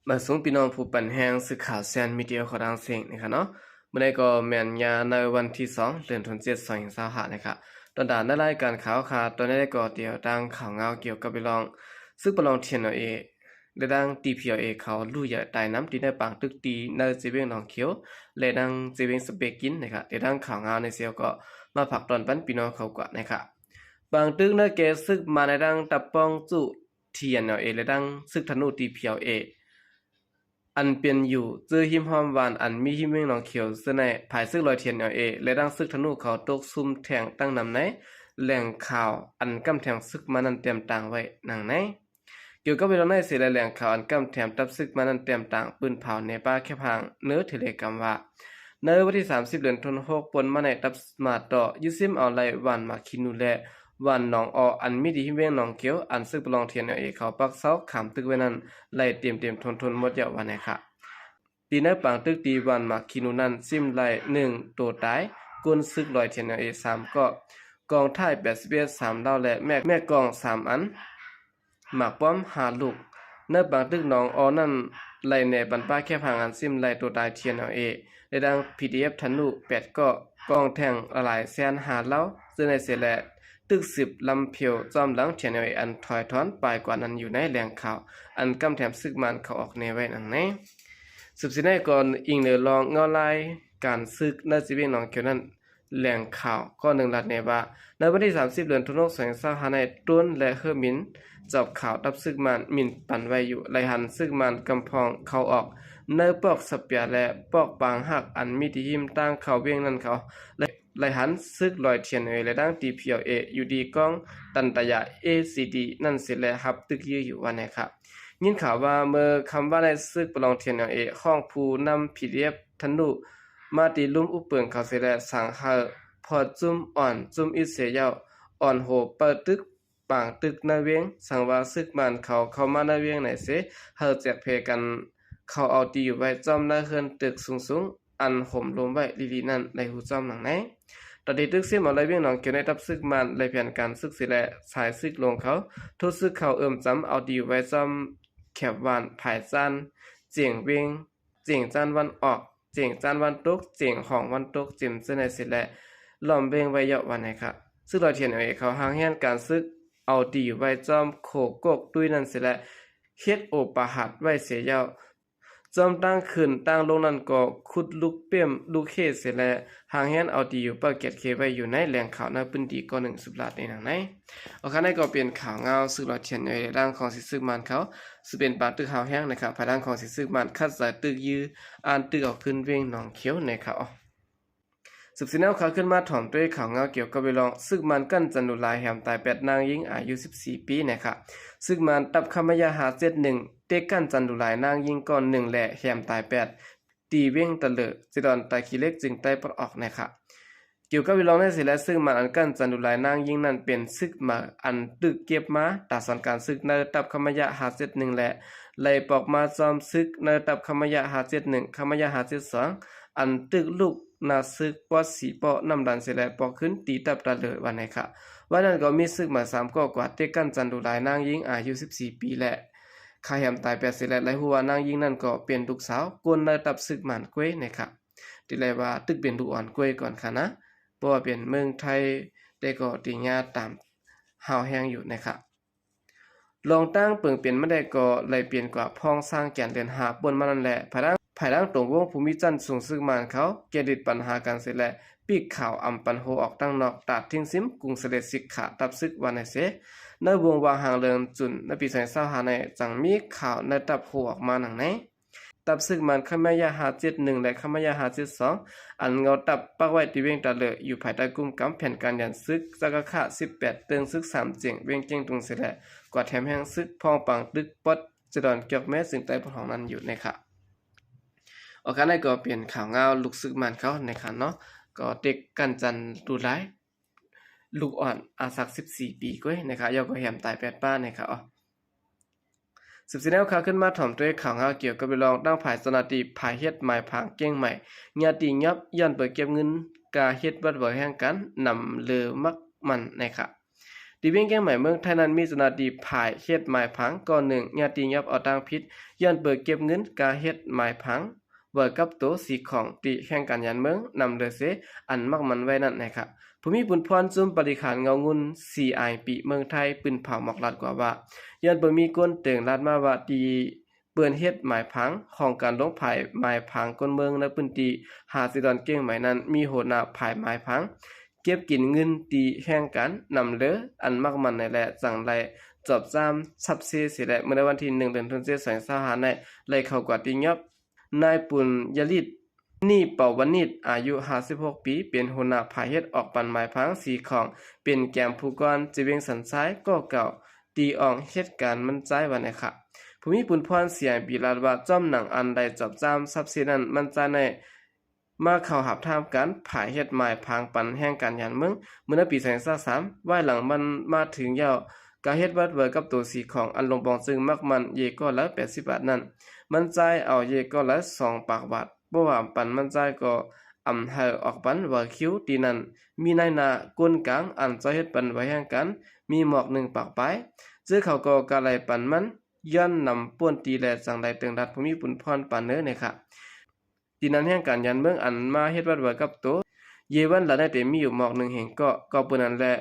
ມາສູງພີ່ນ້ອງຜູ້ປັນແຮງສື່ຂ່າວແຊນມີເດຍຂອງທາງເຊງນະຄະເນາະ. ມື້ໃດກໍແມ່ນຍາໃນວັນທີສອງ ເດືອນເຈັດ ສອງພັນຊາວຫ້ານະຄະ. ຕອນດາໃນລາຍການຂ່າວຄາ ຕອນນີ້ກໍຕຽວຕັ້ງຂ່າວງາວກ່ຽວກັບເລື່ອງ ຊຶກປະລອງ TNLA ແລະ ດັ່ງ DPLA ເຂົາລຸຍໃຫຍ່ຕາຍນຳທີ່ໃນປາງຕຶກຕີໃນເຊວຽງໜອງຂຽວ ແລະ ດັ່ງເຊວຽງສະເປກິນນະຄະ. ແລະ ດັ່ງຂ່າວງາວໃນເຊວກໍມາຝາກຕອນປັນພີ່ນ້ອງເຂົາກວ່ານະຄະ. ປາງຕຶກໃນແກ່ຊຶກມາໃນດັ່ງຕັບປ້ອງຈຸ TNLA ແລະ ດັ່ງຊຶກທະນູ DPLA ອັນເປັນຢູ່ເຈີຫິມຫ້ອມວານອັນມີຫິມວຽງໜອງຂຽວເຊິ່ງໃນ ພາຍຊຶກລອຍ TNLA ແລະ ດັ່ງຊຶກທະນູເຂົາຕົກຊຸ່ມແທງຕັ້ງນຳໃນແຫຼ່ງຂ່າວອັນກຳແທງຊຶກມານັ້ນແຕ້ມຕ່າງໄວ້ດັ່ງໃນ. ກ່ຽວກັບເລື່ອງໃນເສຍແລະແຫຼ່ງຂ່າວອັນກຳແທງຕັບຊຶກມານັ້ນແຕ້ມຕ່າງປືນເຜົາໃນປ່າແຄບຫ່າງເນີ Telegram ວ່າ ໃນວັນທີສາມສິບ ເດືອນ ຫົກ ປົນມາໃນຕັບມາຕໍ່ຍຶດຊິມເອົາໄລ່ຫວ່ານໝາກຂີ້ໜູ ແລະ ຫວ່ານໜອງອໍ ອັນມີທີ່ຫິມວຽງໜອງຂຽວ ອັນຊຶກປະລອງ TNLA ເຂົາປັກເຊົາຂາມຕຶກໄວ້ນັ້ນ ໄລ່ເຕັມໆທົນໆໝົດແລ້ວວ່າແນ່ຄະ. ທີ່ໃນປາງຕຶກຕີຫວ່ານໝາກຂີ້ໜູນັ້ນ ຊິມໄລ່ໜຶ່ງໂຕຕາຍ, ກົ້ນຊຶກລອຍ TNLA ສາມເກາະ, ກອງທ້າຍ ແປດສິບເອັດ ສາມເຫຼົ່າ ແລະ ແມັກ ແມັກກ້ອງສາມອັນ, ໝາກປ້ອມຫ້າລູກ. ໃນປາງຕຶກໜອງອໍນັ້ນ ໄລ່ແນບບັນປ່າແຄບຫ່າງອັນຊິມໄລ່ໂຕຕາຍ TNLA ແລະ ດັ່ງ PDF ທະນູແປດເກາະ, ກອງແທ້ງຫຼາຍແສນຫ້າເຫຼົ່າ ເຊິ່ງໃນເສຍແລະ ຕຶກສືບລຳເພັວຈອມຫຼັງ TNLA ອັນຖອຍຖອນປາຍກວ່ານັ້ນຢູ່ໃນແຫຼ່ງຂ່າວ ອັນກຳແທງຊຶກມານເຂົາອອກແນໄວ້ດັ່ງໃນ. ສືບເສຍໃນກ່ອນອີງເໜີລອງເງົາລາຍການຊຶກໃນເຊວຽງໜອງຂຽວນັ້ນ ແຫຼ່ງຂ່າວຂໍ້ໜຶ່ງລາຍງານວ່າ ໃນວັນທີສາມສິບ ເດືອນ ທຸນຫົກ ສອງພັນຊາວຫ້າໃນ ໂດຣນ ແລະ ເຮີມິນ ຈັບຂ່າວທັບຊຶກມານມິນປັນໄວ້ຢູ່ ໄລ່ຫັນຊຶກມານກຳພອງເຂົ້າອອກ ໃນປອກສະເປຍ ແລະ ປອກປາງຮັກ ອັນມີທີ່ຫິມທາງເຂົ້າວຽງນັ້ນເຂົາ ແລະ ໄລ່ຫັນຊຶກລອຍ TNLA ແລະ ດັ່ງ DPLA ຢູ່ທີ່ກອງຕັນຕະຍາ ACD ນັ້ນເສຍແລະ ຮັບຕຶກຢື້ຢູ່ວ່າແນ່ຄະ. ຍິນຂ່າວວ່າເມື່ອຄຳວ່າໃນຊຶກປະລອງ TNLA ຫ້ອງຜູ້ນຳ PDF ທະນູ ມາຕີລຸ່ມອຸບເປິງເຂົາເສຍແລະ ສັ່ງໃຫ້ພອດຈຸ້ມອ່ອນຈຸ້ມອິດເສຍເຍົາ ອ່ອນໂຫເປີດຕຶກ ປາງຕຶກໃນວຽງ, ສັ່ງວ່າຊຶກມານເຂົາເຂົ້າມາໃນວຽງໃນເສ ໃຫ້ແຈກເພກັນເຂົ້າເອົາທີ່ຢູ່ໄວ້ຈອມໃນເຮືອນຕຶກສູງໆ ອັນໂຫມລົມໄວ້ລີໆນັ້ນ ໄດ້ຮູ້ຈ້ອມດັ່ງໃນ. ຕອນທີ່ຕຶກຊິມເອົາໄລ່ວຽງໜອງຂຽວໃນທັບຊຶກມານ ແລະ ແຜນການຊຶກເສຍແລະ ສາຍຊຶກຫຼວງເຂົາ ທຸດຊຶກເຂົ້າເອື້ອມຈຳເອົາທີ່ຢູ່ໄວ້ຈອມແຄບຫວ່ານ ພາຍຈານ ຈຽງວຽງ ຈຽງຈານວັນອອກ ຈຽງຈານວັນຕົກ ຈຽງຂອງວັນຕົກ ເຈັມເຊິ່ງໃນເສແລະ ລ້ອມເວງໄວ້ເຍາະວ່າໃນຄະ. ຊຶກລອຍ TNLA ເຂົາຫາງແຮນການຊຶກ ເອົາທີ່ຢູ່ໄວ້ຈອມໂຄກົກຕຸ້ຍນັ້ນເສແລະ ເຮັດໂອປາຫາດໄວ້ເສຍເຍົາ. ຈອມຕັ້ງຂຶ້ນຕັ້ງລົງນັ້ນກໍຂຸດລູກເປ້ມລູກເຮເສແລະ ຫາງແຮນເອົາທີ່ຢູ່ປະກຽດເຂດໄວ້ຢູ່ໃນແຫຼ່ງຂ່າວໃນພື້ນທີ່ກໍໜຶ່ງ ສຸບລາດໃນນາງໃນ. ໂອຄາ ນັ້ນກໍເປັນຂ່າວງາວຊຶກລອຍ TNLA ແລະ ດ້ານຂອງຊິຊຶກມານເຂົາ ຊຶ່ງເປັນປາກຕຶກຫາວແຮງນະຄະ ພາຍຫຼັງຂອງຊິຊຶກມານຂັດສາຍຕຶກຢື້ ອ່ານຕຶກເອົາຄືນວຽງໜອງຂຽວນະຄະ. ສືບສຽນແນວຂ່າວຂຶ້ນມາ ຖອມດ້ວຍຂ່າວງາວກ່ຽວກັບເລື່ອງ ຊຶກມານກັ້ນຈັນດູຫຼາຍ ແຮມຕາຍແປດ ນາງຍິງອາຍຸສິບສີ່ປີນະຄະ. ຊຶກມານຕັບຄະມະຍະຫ້າເຈັດໜຶ່ງ ເຕະກັ້ນຈັນດູຫຼາຍ ນາງຍິງກ່ອນໜຶ່ງ ແລະ ແຮມຕາຍແປດ ທີ່ວຽງຕະເຫຼີ ເຈດອນ ຕາຂີ້ເຫຼັກ ຈຽງໃຕ້ປາກອອກນະຄະ. ກ່ຽວກັບເລື່ອງໃນເສແລະ ຊຶກມານອັນກັ້ນຈັນດູຫຼາຍ ນາງຍິງນັ້ນ ເປັນຊຶກມາອັນຕຶກເກັບມາ ຕາສອນການຊຶກໃນຕັບຄະມະຍະຫ້າເຈັດໜຶ່ງ ແລະ ໄລ່ປອກມາຈອມຊຶກໃນຕັບຄະມະຍະຫ້າເຈັດໜຶ່ງ ຄະມະຍະຫ້າເຈັດສອງ ອັນຕຶກລູກໜ້າຊຶກປອດສີເປາະນ້ຳດັນເສແລະ ປອກຂຶ້ນຕີຕັບຕະເຫຼີວ່າໃນຄະ. ວ່ານັ້ນກໍມີຊຶກມາສາມກໍກວາດເຕະກັ້ນຈັນດູຫຼາຍ ນາງຍິງອາຍຸສິບສີ່ປີ ແລະ ຄາແຮມຕາຍແປດເສແລະ ໄດ້ຮູ້ວ່ານາງຍິງນັ້ນກໍເປັນລູກສາວ ກົນໃນຕັບຊຶກມານກ້ວຍນະຄະ. ທີ່ໄດ້ວ່າຕຶກເປັນລູກອ່ອນກ້ວຍກ່ອນຄະນະ ເພາະວ່າເປັນເມືອງໄທ ແຕ່ກໍຕີຍາຕາມຫາວແຮງຢູ່ນະຄະ. ລອງຕັ້ງເປິງເປັນມາໄດ້ກໍໄດ້ປ່ຽນກວ່າ ພ້ອງສ້າງແກນເດືອນຫ້າ ປົນມານັ້ນແຫຼະ ພາຍຫຼັງ ພາຍຫຼັງຕົງວົງພູມິຊັ້ນສູງຊຶກມານເຂົາ ແກ້ດິດປັນຫາກັນເສແລະ ປີກຂ່າວອຳປັນໂຮອອກຕັ້ງນອກ ຕາດທິງຊິມກຸງສະເລັດສິກຂາຕັບຊຶກວ່າໃນເສ. ໃນວົງວ່າງຫາງເລື່ອງຈຸນໃນປີສອງພັນຊາວຫ້າໃນ ຈັ່ງມີຂ່າວໃນຕັບໂຮອອກມາດັ່ງໃນ. ຕັບຊຶກມານຄະມະຍະຫ້າເຈັດໜຶ່ງ ແລະ ຄະມະຍະຫ້າເຈັດສອງ ອັນເງົາຕັບປັກໄວ້ທີ່ວຽງຕາເຫຼີ ຢູ່ພາຍໃຕ້ກຸ່ມກຳແຜນການຍານຊຶກ ຈະກະຄະ ສິບແປດ ເຕີງຊຶກສາມຈຽງ ວຽງກຽງຕຸງເສແລະ ກວາດແຖມແຮງຊຶກ ພ້ອມປາງຕຶກປອດຈະດອນກຽວແມ່ ຊຶ່ງໃຕ້ປະທອງນັ້ນຢູ່ນະຄະ. ໂອກາດໃດກໍເປັນຂ່າວງາວລູກຊຶກມານເຂົານະຄະເນາະ ກໍເຕະກັ້ນຈັນດູຫຼາຍ ລູກອ່ອນອາຍຸສິບສີ່ປີກ້ວຍນະຄະ ເຈົ້າກໍແຮມຕາຍແປດປານະຄະ. ສືບສຽນແນວຂ່າວຂຶ້ນມາ ຖອມດ້ວຍຂ່າວງາວກ່ຽວກັບເລື່ອງ ທາງຝ່າຍເຈົ້າໜ້າທີ່ ຝ່າຍເຮັດໝາຍຜັງກ້ຽງໃໝ່ ຍາດຕິຍອບ ຍ້ອນເປີເກັບເງິນກາເຮັດວັດວາແຮງກັນ ນຳເລີມັກໝັ້ນນະຄະ. ທີ່ວຽງກຽງໃໝ່ເມືອງໄທນັ້ນ ມີເຈົ້າໜ້າທີ່ຝ່າຍເຮັດໝາຍຜັງກ່ອນໜຶ່ງ ຍາດຕິຍອບເອົາທາງຜິດ ຍ້ອນເປີເກັບເງິນກາເຮັດໝາຍຜັງ ເວີກັບໂຕສີຂອງ ທີ່ແຂວງການຢານເມືອງນຳເລີເຊ ອັນໝັກໝັນໄວ້ນັ້ນນະຄະ. ຜູ້ມີບຸນພອນຊຸມບໍລິຫານເງົາງຸ່ນ ຊີໄອ ປີເມືອງໄທ ປືນເຜົາໝອກລາດກວ່າວ່າ ຍ້ອນບໍ່ມີຄົນເຕີງລາດມາວ່າ ທີ່ເປີເຮັດໝາຍຜັງ ຂອງການລົງຝາຍໝາຍຜັງຄົນເມືອງໃນພື້ນທີ່ ຫາຊິດອນກຽງໃໝ່ນັ້ນ ມີຫົວໜ້າຝາຍໝາຍຜັງ ເກັບກິນເງິນທີ່ແຂວງການນຳເລີ ອັນໝັກໝັນນັ້ນແຫຼະ ຈັ່ງໄດ້ຈອບຈ້າມຊັບເຊເສຍແລ້ວ. ເມື່ອໃນວັນທີໜຶ່ງ ເດືອນທັນວາ ສອງພັນຊາວຫ້າ ນີ້ ໄດ້ເຂົ້າກວດຕິຍອບ ນາຍປຸນຍະລິດ ນີປາວະນິດ ອາຍຸຫ້າສິບຫົກປີ ເປັນຫົວໜ້າຝ່າຍເຮັດອອກປັນໝາຍຜັງສີຂອງ ເປັນແກມຜູ້ກ່ອນ ທີ່ວຽງສັນຊາຍ ກໍເກົ່າ ທີ່ອອກເຮັດການມັນຈ່າຍວ່າແນວຄະ. ຜູ້ມີບຸນພອນ ຊີໄອ ປີ ລາດວ່າ ຈ້ອມໜັງອັນໄດ້ຈອບຈ້າມຊັບເຊນັ້ນ ມັນຈ່າຍໃນ ມາເຂົ້າຮັບທາມການຝາຍເຮັດໝາຍຜັງປັນແຂວງການຢານເມືອງ ເມື່ອໃນປີສອງພັນຊາວສາມ ວາຍຫຼັງມັນມາເຖິງແລ້ວ ກາເຮັດວັດເວີກັບໂຕສີຂອງ ອັນລົງປອງຈຶ່ງໝັກໝັນເຢກ້ອນລະແປດສິບບາດນັ້ນ ມັນຈ່າຍເອົາເຢກ້ອນລະສອງປາກບາດ ບໍ່ວ່າປັນມັນຈ່າຍກໍອຳໃຫ້ອອກປັນວາຄິວ ທີ່ນັ້ນມີນາຍໜ້າຄົນກາງ ອັນເຈົ້າເຮັດປັນວາແຫ່ງການ ມີໝອກໜຶ່ງປາກປາຍ ເຈີເຂົາກໍກະໄລ່ປັນມັນ ຍ້ອນນຳປ້ນຕີແລ ຈັ່ງໄດ້ເຕີງລາດ ຜູ້ມີບຸນພອນປານເນີນະຄະ. ທີ່ນັ້ນແຂວງການຢານເມືອງ ອັນມາເຮັດວັດເວີກັບໂຕ ເຢວັນລະໄດ້ເຕັມມີຢູ່ໝອກໜຶ່ງເຫັນເກາະ ກໍເປັນນັ້ນແຫຼະ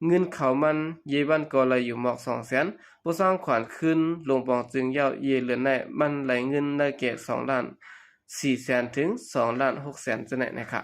ເງິນເຂົາມັນ ເຢວັນກໍໄລ່ຢູ່ໝອກສອງແສນ ບໍ່ສ້າງຂວັນຄືນລົງປອງຈຶ່ງແລ້ວ ເຢເຫຼືອນໃນມັນໄລ່ເງິນໄດ້ແກ່ສອງລ້ານສີ່ແສນ ເຖິງສອງລ້ານຫົກແສນ ຈັ່ງໃດນະຄະ.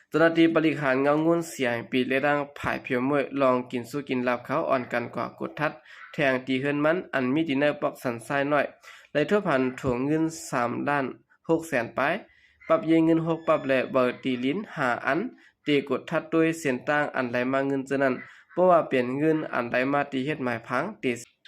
ເຈົ້າໜ້າທີ່ບໍລິຫານເງົາງຸ່ນ ສຽງປີເລດັງ ຝ່າຍພຽວມວຍ ລອງກິນສຸກິນລາບເຂົາ ອ່ອນກັນກວ່າກົດທັດ ແທງຕີເຮືອນມັນ ອັນມີທີ່ໃນປອກສັນຊາຍນ້ອຍ ໄດ້ທົບຫັນຖົງເງິນສາມລ້ານຫົກແສນປາຍ ປັບເຢເງິນຫົກປັບ ແລະ ເວີຕີລິນຫ້າອັນ ເຕກົດທັດໂດຍເສັ້ນທາງອັນໄຫຼມາເງິນເທື່ອນັ້ນ ເພາະວ່າເປັນເງິນອັນໄຫຼມາທີ່ເຮັດໝາຍຜັງ ເຕ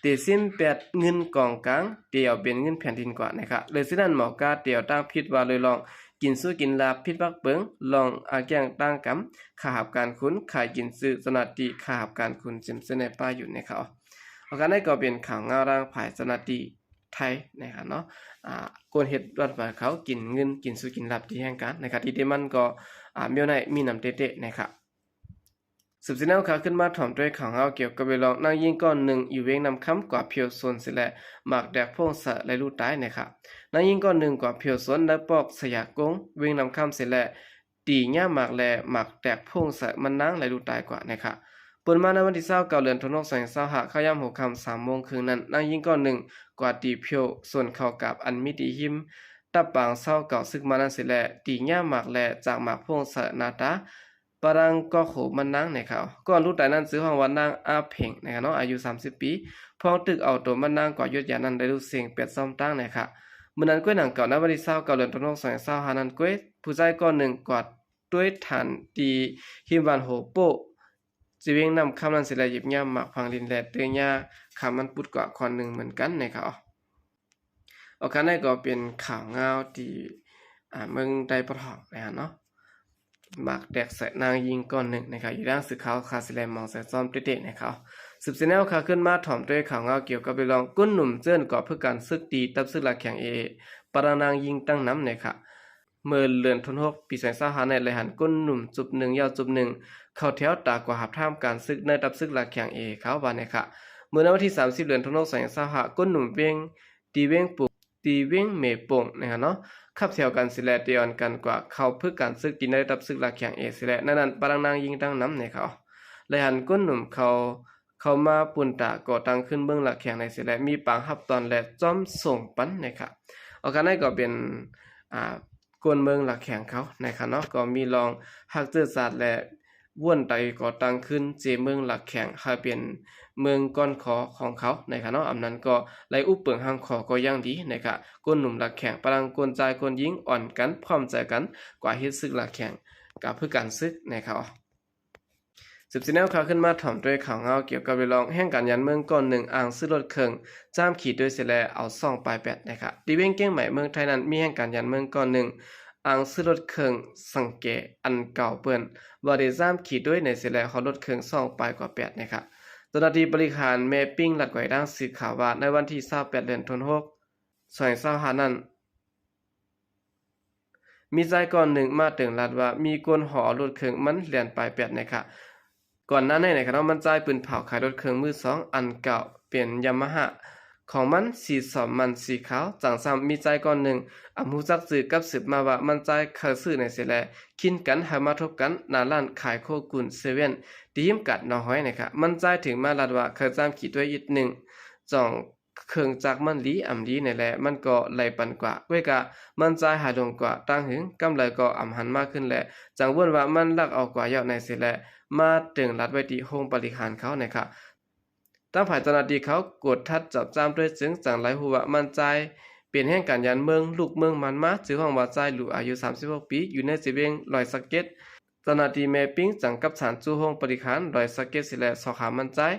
ເຕຊິມແປດເງິນກອງກາງ ເຕເອົາເປັນເງິນແຜ່ນດິນກວ່ານະຄະ. ເລີຍຊິນັ້ນ ໝໍກາເຕເອົາຕາງຜິດວ່າເລີຍລອງ ກິນສຸກິນລາບ ຜິດບັກເປິງ ລອງອາແກ້ງຕ່າງກຳ ຂ້າຮັບການຂຸນ ຂາຍກິນຊື່ ເຈົ້າໜ້າທີ່ຂ້າຮັບການຂຸນ ເຈັມເຊີນໃນປ່າຢູ່ໃນເຂົາ. ອອກການໃນກໍເປັນຂ່າວງາວທາງຝ່າຍເຈົ້າໜ້າທີ່ໄທນະຄະເນາະ ອາ ຄົນເຮັດວັດວາເຂົາກິນເງິນ ກິນສຸກິນລາບທີ່ແຂວງການນະຄະ ທີ່ເດມັນກໍ ອາ ແນວໃນມີນຳເຕະໆນະຄະ. ສືບສຽນແນວຂ່າວຂຶ້ນມາ ຖ້ອມດ້ວຍຂ່າວງາວກ່ຽວກັບເລື່ອງນາງຍິງກ້ອນໜຶ່ງຢູ່ວຽງນ້ຳຄຳ ກວາດຜຽວຊົນເສຍແລ້ວ ໝາກແຕກໂພງໃສ່ ແລະ ລູກຕາຍນະຄະ. ນາງຍິງກ້ອນໜຶ່ງກວາດຜຽວຊົນໃນປອກສະຫຍາກົງ ວຽງນ້ຳຄຳເສຍແລ້ວ ຕີຫຍ້າໝາກ ແລະ ໝາກແຕກໂພງໃສ່ມັນນາງ ແລະ ລູກຕາຍກວ່ານະຄະ. ເປີດມາໃນວັນທີຊາວເກົ້າ ເດືອນທັນວາ ສອງພັນຊາວຫ້າ ເຂົ້າຍາມຫົວຄ່ຳສາມໂມງເຄິ່ງນັ້ນ ນາງຍິງກ້ອນໜຶ່ງກວາດຕີຜຽວຊົນເຂົ້າກາບ ອັນມີທີ່ຮິມ ຕັບປາງຊາວເກົ້າ ຊຶກມານັ້ນເສຍແລ້ວ ຕີຫຍ້າໝາກ ແລະ ຈາກໝາກໂພງໃສ່ໜ້າຕາ ປະດັງກໍໂຂມັນນາງໃນເຂົາ. ກ່ອນລູກຕາຍນັ້ນຊື່ຮ້ອງວ່ານາງອາເພັງນະຄະເນາະ ອາຍຸສາມສິບປີ ພ້ອມຕຶກເອົາໂຕມັນນາງກວ່າຢຸດຢານັ້ນໄດ້ລູກເສັງແປດຊອມຕາງນະຄະ. ມື້ນັ້ນກ້ວຍໜັງເກົ່າ ໃນວັນທີຊາວເກົ້າ ເດືອນທັນວາ ສອງພັນຊາວຫ້ານັ້ນກ້ວຍ ຜູ້ຊາຍກ້ອນໜຶ່ງກວາດໂຕຍຖານທີ່ຮິມບ້ານໂຮໂປ້ ທີ່ວຽງນ້ຳຄຳນັ້ນເສຍແລ້ວ ຫຍິບຫຍ້າໝາກຝັງດິນ ແລະ ເຕີຫຍ້າຄາມັນປຸດກວ່າຂ້ອນໜຶ່ງເໝືອນກັນນະຄະ. ອອກການໃນກໍເປັນຂ່າວງາວທີ່ ອາ ເມືອງໄດປະທອງນະຄະເນາະ ໝາກແຕກໃສ່ນາງຍິງກ້ອນໜຶ່ງນະຄະ ຢູ່ທາງສື່ຂ່າວຄາຊິແລມອງໃສ່ຊອມເຕະໆນະຄະ. ສືບສຽນແນວຂ່າວຂຶ້ນມາ ຖ້ອມດ້ວຍຂ່າວງາວກ່ຽວກັບເລື່ອງ ກຸ່ມໜຸ່ມເຈີ້ນກອງຝຶກການສຶກ ຕີຕັບຊຶກລັດແຂວງເອ ປະດັງນາງຍິງຕັ້ງນຳນະຄະ. ເມື່ອເດືອນທັນວາ ປີສອງພັນຊາວຫ້ານີ້ ໄດ້ຫັນກຸ່ມໜຸ່ມຈຸບໜຶ່ງເຍົາຈຸບໜຶ່ງ ເຂົ້າແຖວຕາກວ່າຮັບທາມການສຶກໃນຕັບຊຶກລັດແຂວງເອເຂົາວ່ານະຄະ. ເມື່ອໃນວັນທີສາມສິບ ເດືອນທັນວາ ສອງພັນຊາວຫ້າ ກຸ່ມໜຸ່ມວຽງ ທີ່ວຽງປຸງ ທີ່ວຽງເມປົງນະຄະເນາະ ຂັບແຖວກັນເສຍແລ້ວ ເຕອອນກັນກວ່າເຂົ້າຝຶກການສຶກທີ່ໃນຕັບຊຶກລັດແຂວງເອເສຍແລ້ວ ໃນນັ້ນປະດັງນາງຍິງຕັ້ງນຳນະຄະ. ໄດ້ຫັນກຸ່ມໜຸ່ມເຂົາ ເຂົ້າມາປຸ້ນຕາກໍ່ຕັ້ງຂຶ້ນເມືອງລັດແຂວງໃນເສຍແລ້ວ ມີປາງຮັບຕ້ອນ ແລະ ຈອມສົ່ງປັນນະຄະ. ອອກການໃນກໍເປັນ ອາ ຄົນເມືອງລັດແຂວງເຂົານະຄະເນາະ ກໍມີລອງຮັກເຈີ້ຊາດ ແລະ ວນໄຕກໍ່ຕັ້ງຄືນເຈເມືອງລັດແຂວງໃຫ້ເປັນເມືອງກ້ອນຂໍຂອງເຂົານະຄະເນາະ. ອຳນັ້ນກໍໄດ້ອຸບເປິງຮັງຂໍກໍຢ່າງດີນະຄະ. ຄົນໜຸ່ມລັດແຂວງປະລັງ ຄົນຊາຍຄົນຍິງ ອ່ອນກັນພ້ອມໃຈກັນກວ່າເຮັດສຶກລັດແຂວງ ກະຝຶກການສຶກນະຄະ. ສືບສຽນແນວຂ່າວຂຶ້ນມາ ຖ້ອມດ້ວຍຂ່າວງາວກ່ຽວກັບເລື່ອງແຂວງການຢານເມືອງກ້ອນໜຶ່ງ ອ້າງຊື້ລົດເຄື່ອງ ຈາມຂີ່ດ້ວຍເສຍແລ້ວ ເອົາສ້ອງປາຍແປດນະຄະ. ທີ່ວຽງກຽງໃໝ່ເມືອງໄທນັ້ນ ມີແຂວງການຢານເມືອງກ້ອນໜຶ່ງ ອ້າງຊື້ລົດເຄື່ອງສັງເກ ອັນເກົ່າເປີ້ນ ວ່າໄດ້ຈາມຂີ່ດ້ວຍໃນເສຍແລ້ວ ຮອດລົດເຄື່ອງສອງປາຍກວ່າແປດນະຄະ. ເຈົ້າໜ້າທີ່ບໍລິຫານແມ່ປິງ ລັດໄກວທາງສື່ຂ່າວວ່າ ໃນວັນທີຊາວແປດ ເດືອນທັນວາ ສອງພັນຊາວຫ້ານັ້ນ ມີຊາຍກ້ອນໜຶ່ງມາເຕີງລາດວ່າ ມີຄົນຫໍເອົາລົດເຄື່ອງມັນແລ່ນປາຍແປດນະຄະ. ກ່ອນໜ້ານີ້ນະຄະເນາະ ມັນຈາຍປືນເຜົາຂາຍລົດເຄື່ອງມືສອງ ອັນເກົ່າເປັນ Yamaha ຂອງມັນ ສີສອມມັນ ສີຂາວ. ຈັ່ງຊ້ຳມີຊາຍກ່ອນໜຶ່ງ ອຳຮູ້ຈັກຊື່ ກັບສືບມາວ່າມັນຈາຍເຂົາຊື້ໃນເສແລ ຄິນກັນໃຫ້ມາທົບກັນໜ້າຮ້ານຂາຍໂຄກຸນເຊເວັ່ນ ທີ່ຮິມກາດໜອງຫອຍນະຄະ. ມັນຈາຍເຖິງມາລັດວ່າເຂົາຈ້າມຂີ້ຕົວະອິດໜຶ່ງ ຈອງເຄື່ອງຈັກມັນຫຼີອຳຫຼີໃນແລ ມັນກໍໄຫຼປັ່ນກວ່າ. ກ້ວຍກະມັນຈາຍຫາຍລົງກວ່າຕ່າງຫຶງ ກຳໄລກໍອຳຫັນມາຂຶ້ນແລ ຈັ່ງວົນວ່າມັນລັກເອົາກວ່າເຍາະໃນເສແລ ມາເຕີງລັດໄວ້ທີ່ໂຮງບໍລິຫານເຂົານະຄະ. ທາງຝ່າຍເຈົ້າໜ້າທີ່ເຂົາກວດທັດຈັບຈ້າມດ້ວຍ ຈຶ່ງຈັ່ງໄດ້ຮູ້ວ່າມັນຈາຍເປັນແຮງການຢານເມືອງ ລູກເມືອງມານມາ ຊື່ຮ້ອງວ່າຈາຍຫຼູ ອາຍຸສາມສິບຫົກປີ ຢູ່ໃນເຊເວັ່ງ ດອຍສະເກັດ. ເຈົ້າໜ້າທີ່ແມປິງຈັ່ງກັບສານສູ່ໂຮງບໍລິຫານ ດອຍສະເກັດ ເສແລ ຊອກຫາມັນຈາຍ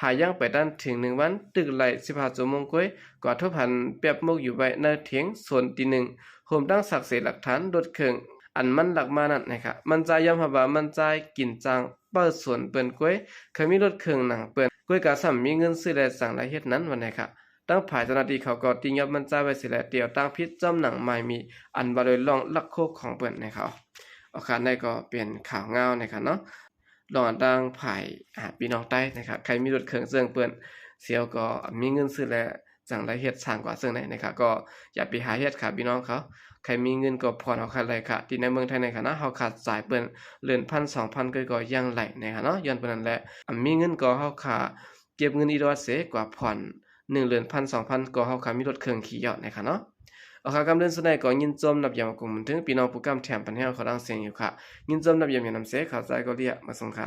ຫາຍັງໄປທັນເຖິງໜຶ່ງວັນ ຕຶກໄລ່ສິບຫ້າຊົ່ວໂມງກ້ວຍ ກວ່າທົບຫັນແປບໝົກຢູ່ໄວ້ໃນເຖງໂຊນທີໜຶ່ງ ໂຮມທັງຊັກເສດຫຼັກຖານລົດເຄື່ອງ ອັນມັນລັກມານັ້ນນະຄະ. ມັນຈາຍຍອມຮັບວ່າມັນຈາຍກິນຈ້າງ ເປີດສວນເປີ້ນກ້ວຍ ເຄີຍມີລົດເຄື່ອງໜັງເປີ້ນ ກ້ວຍກະຊ້ຳມີເງິນຊື້ແລຈັ່ງໄດ້ເຮັດນັ້ນວ່າແນນະຄະ. ທາງຝ່າຍເຈົ້າໜ້າທີ່ເຂົາກໍຕິຍົອບມັນຈາຍໄວ້ເສແລ ຕຽວຕ່າງຜິດຈອມໜັງໝາຍມີ ອັນວ່າໂດຍລ່ອງລັກໂຄຂອງເພິ່ນນະຄະ. ໂອຄາ ນັ້ນກໍເປັນຂ່າວງາວນະຄະເນາະ ລອງທາງຝ່າຍ ອາ ພີ່ນ້ອງໃຕ້ນະຄະ ໃຜມີລົດເຄື່ອງເຊິ່ງເພິ່ນ ສຽວກໍມີເງິນຊື້ແລຈັ່ງໄດ້ເຮັດສ້າງກວ່າເຊິ່ງໃດນະຄະ ກໍຢ່າໄປຫາເຮັດຄະພີ່ນ້ອງເຂົາ ໃຜມີເງິນກໍຜ່ອນເອົາຄະໄດ້ຄະ ທີ່ໃນເມືອງໄທນະຄະເນາະ ເຮົາຂາດຈ່າຍເພິ່ນເດືອນພັນສອງພັນ ກໍ ກໍຍັງໄດ້ນະຄະເນາະ ຍ້ອນເພິ່ນນັ້ນແຫຼະ ອາ ມີເງິນກໍເຮົາຂາເກັບເງິນອີດອດເສ ກວ່າຜ່ອນໜຶ່ງເດືອນພັນສອງພັນ ກໍເຮົາຂາມີລົດເຄື່ອງຂີ່ເຍາະນະຄະເນາະ. ເອົາຄະ ກຳເດີນສຸດໃນກໍຍິນຊົມນຳຢາມາກຸມເຖິງ ພີ່ນ້ອງຜູ້ກຳແຖມປັນແຮວເຂົາດັງເສຍງຢູ່ຄະ ຍິນຊົມນຳຢາມນຳເສ ເຂົ້າໃຈກໍເລຍ ມາສົ່ງຄະ.